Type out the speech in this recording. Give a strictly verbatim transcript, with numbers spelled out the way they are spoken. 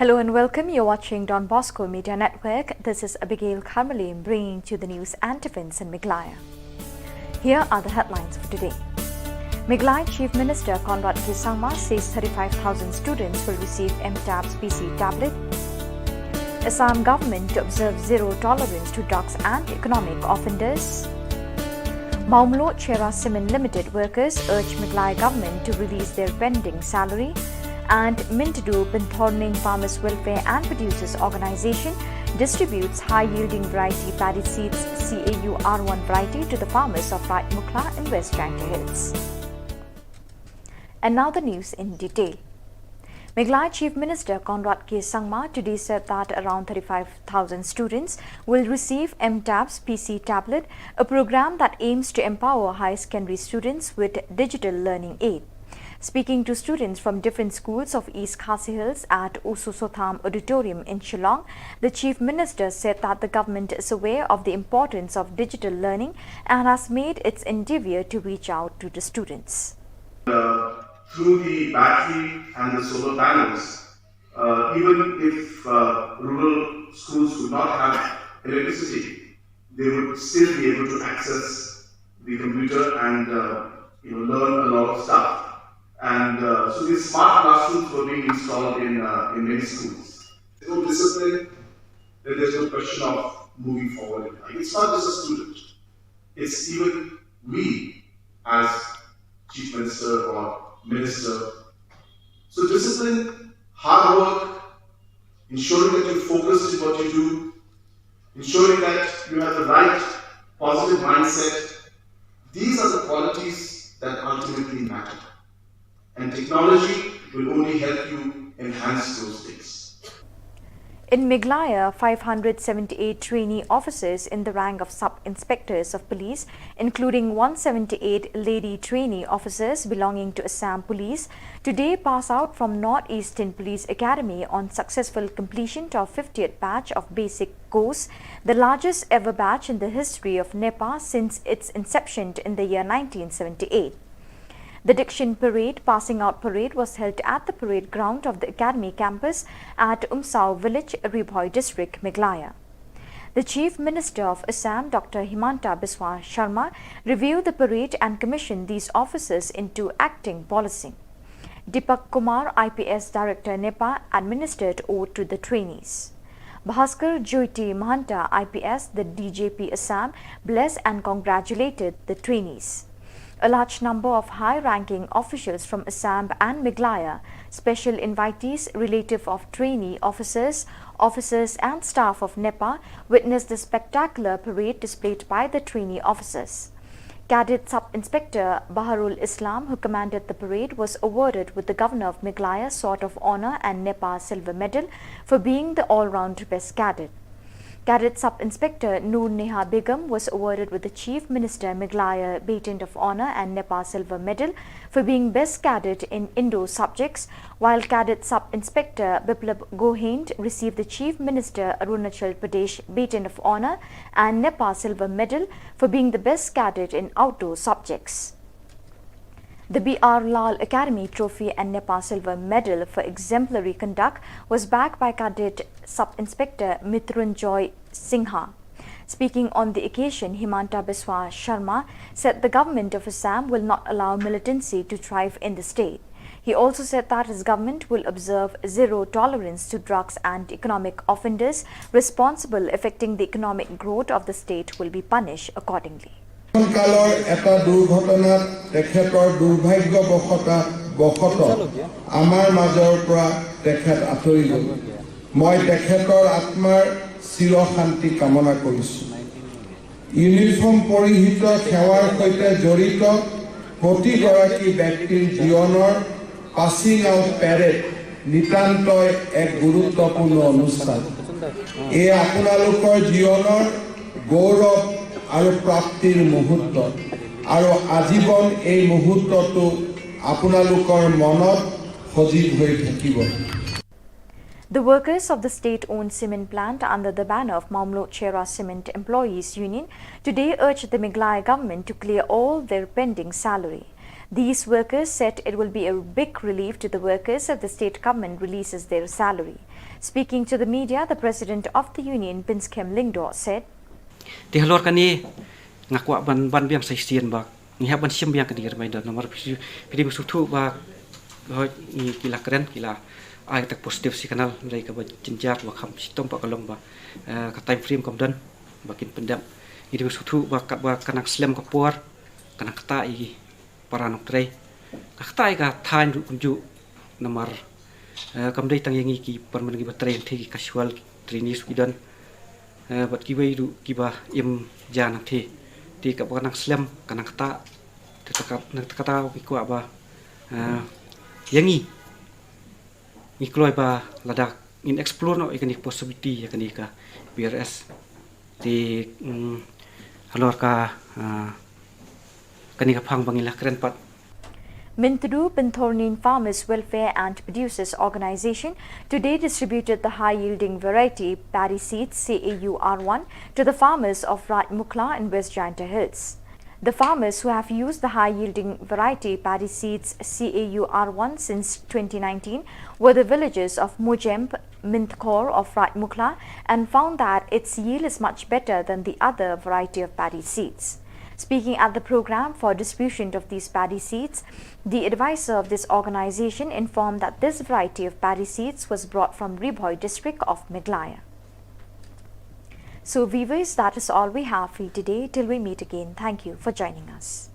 Hello and welcome. You're watching Don Bosco Media Network. This is Abigail Karmali bringing to you the news and events in Meghalaya. Here are the headlines for today. Meghalaya Chief Minister Conrad K Sangma says thirty-five thousand students will receive M TABS P C tablet. Assam government to observe zero tolerance to drugs and economic offenders. Mawmluh Cherra Cement Limited workers urge Meghalaya government to release their pending salary. And Myntdu Pynthorning Farmers Welfare and Producers Organization distributes high-yielding variety paddy seeds C A U R one variety to the farmers of Raid Mukhla in West Jaintia Hills. And now the news in detail. Meghalaya Chief Minister Conrad K Sangma today said that around thirty-five thousand students will receive M TABS P C tablet, a program that aims to empower higher secondary students with digital learning aid. Speaking to students from different schools of East Khasi Hills at Uso Sotham Auditorium in Shillong, the Chief Minister said that the government is aware of the importance of digital learning and has made its endeavour to reach out to the students. Uh, through the battery and the solar panels, uh, even if uh, rural schools do not have electricity, they would still be able to access the computer and uh, you know learn a lot of stuff. And uh, so these smart classrooms were being installed in uh, in many schools. There's no discipline, then there's no question of moving forward in life. It's not just a student; it's even we as chief minister or minister. So discipline, hard work, ensuring that you're focused in what you do, ensuring that you have the right positive mindset. These are the qualities that ultimately matter. And technology will only help you enhance those things. In Meghalaya, five hundred seventy-eight trainee officers in the rank of sub-inspectors of police, including one seventy-eight lady trainee officers belonging to Assam Police, today pass out from North Eastern Police Academy on successful completion of fiftieth batch of basic course, the largest ever batch in the history of NEPA since its inception in the year nineteen seventy-eight. The Dikshan Parade, passing out parade, was held at the parade ground of the Academy campus at Umsaw village, Ri Bhoi district, Meghalaya. The Chief Minister of Assam, Doctor Himanta Biswa Sharma, reviewed the parade and commissioned these officers into acting policing. Deepak Kumar, I P S Director NEPA, administered oath to the trainees. Bhaskar Jyoti Mahanta, I P S, the D G P Assam, blessed and congratulated the trainees. A large number of high-ranking officials from Assam and Meghalaya, special invitees, relative of trainee officers, officers and staff of NEPA witnessed the spectacular parade displayed by the trainee officers. Cadet Sub-Inspector Baharul Islam, who commanded the parade, was awarded with the Governor of Meghalaya Sword of Honour and NEPA Silver Medal for being the all-round best cadet. Cadet Sub-Inspector Noor Neha Begum was awarded with the Chief Minister Meghalaya Baton of Honour and NEPA Silver Medal for being Best Cadet in Indo subjects, while Cadet Sub-Inspector Biplab Gohend received the Chief Minister Arunachal Pradesh Baton of Honour and NEPA Silver Medal for being the Best Cadet in Outdoor subjects. The B R Lal Academy Trophy and NEPA Silver Medal for Exemplary Conduct was bagged by Cadet Sub-Inspector Mitrunjoy Singha. Speaking on the occasion, Himanta Biswa Sharma said the government of Assam will not allow militancy to thrive in the state. He also said that his government will observe zero tolerance to drugs and economic offenders responsible affecting the economic growth of the state will be punished accordingly. কালৰ এটা দুৰ্ঘটনাত তেখেতৰ দুৰ্ভাগ্যবশতা বশত আমাৰ মাজৰ পৰা তেখেত আঁতৰি গ'ল। মই তেখেতৰ আত্মাৰ চিৰ শান্তি কামনা কৰিছোঁ। ইউনিফৰ্ম পৰিহিত সেৱাৰ সৈতে জড়িত প্ৰতিগৰাকী ব্যক্তিৰ জীৱনৰ পাছিং আউট পেৰেড নিতান্তই এক গুৰুত্বপূৰ্ণ অনুষ্ঠান। এই আপোনালোকৰ জীৱনৰ গৌৰৱ আৰু প্ৰাপ্তিৰ মুহূৰ্ত আৰু আজীৱন এই মুহূৰ্তটো আপোনালোকৰ মনত সজীৱ হৈ থাকিব। The workers of the state-owned cement plant under the banner of Mawmluh Cherra Cement Employees Union today urged the Meghalaya government to clear all their pending salary. These workers said it will be a big relief to the workers if the state government releases their salary. Speaking to the media, the president of the union, Pynskhem Lyngdoh, said, Te halor kane nga kwah ban ban biang sa shisien ba ngi hap ban shim biang kane ka reminder namar phi phi dei ban sngewthuh ba hoi ngi ki la kren ki la ai kata positive signal, hynrei kaba jynjar ba kham shitom pat ka long ba, eh, ka time frame kam don ba kin pyndep. Ngi dei ban sngewthuh ba katba ka nang slem ka por ka nang ktah ïa ki para nongtrei, ka ktah ïa ka thaiñ ruh kumjuh namar, eh, kam dei tang ïa ngi ki permanent kiba trei hangtei, ki casual trainees ki don, eh, bad kiwei ruh kiba im ja hangtei. Te katba ka nang slem ka nang ktah, te kata nang kata ngi kwah ba, eh, ïa ngi ngi kloi ba lada ngin explore noh ïa kane ka possibility ïa kane ka B R S. Te, mm, halor ka, ah, kane ka phang ba ngi la kren pat. Myntdu Pynthornin Farmers Welfare and Producers Organisation today distributed the high-yielding variety paddy seed C A U R one to the farmers of Rajmukhla in West Jaintia Hills. The farmers who have used the high-yielding variety paddy seeds C A U R one since twenty nineteen were the villages of Mujemp, Myntkhor of Rajmukhla, and found that its yield is much better than the other variety of paddy seeds. Speaking at the program for distribution of these paddy seeds, the advisor of this organisation informed that this variety of paddy seeds was brought from Ri Bhoi district of Meghalaya. So viewers, that is all we have for you today. Till we meet again, thank you for joining us.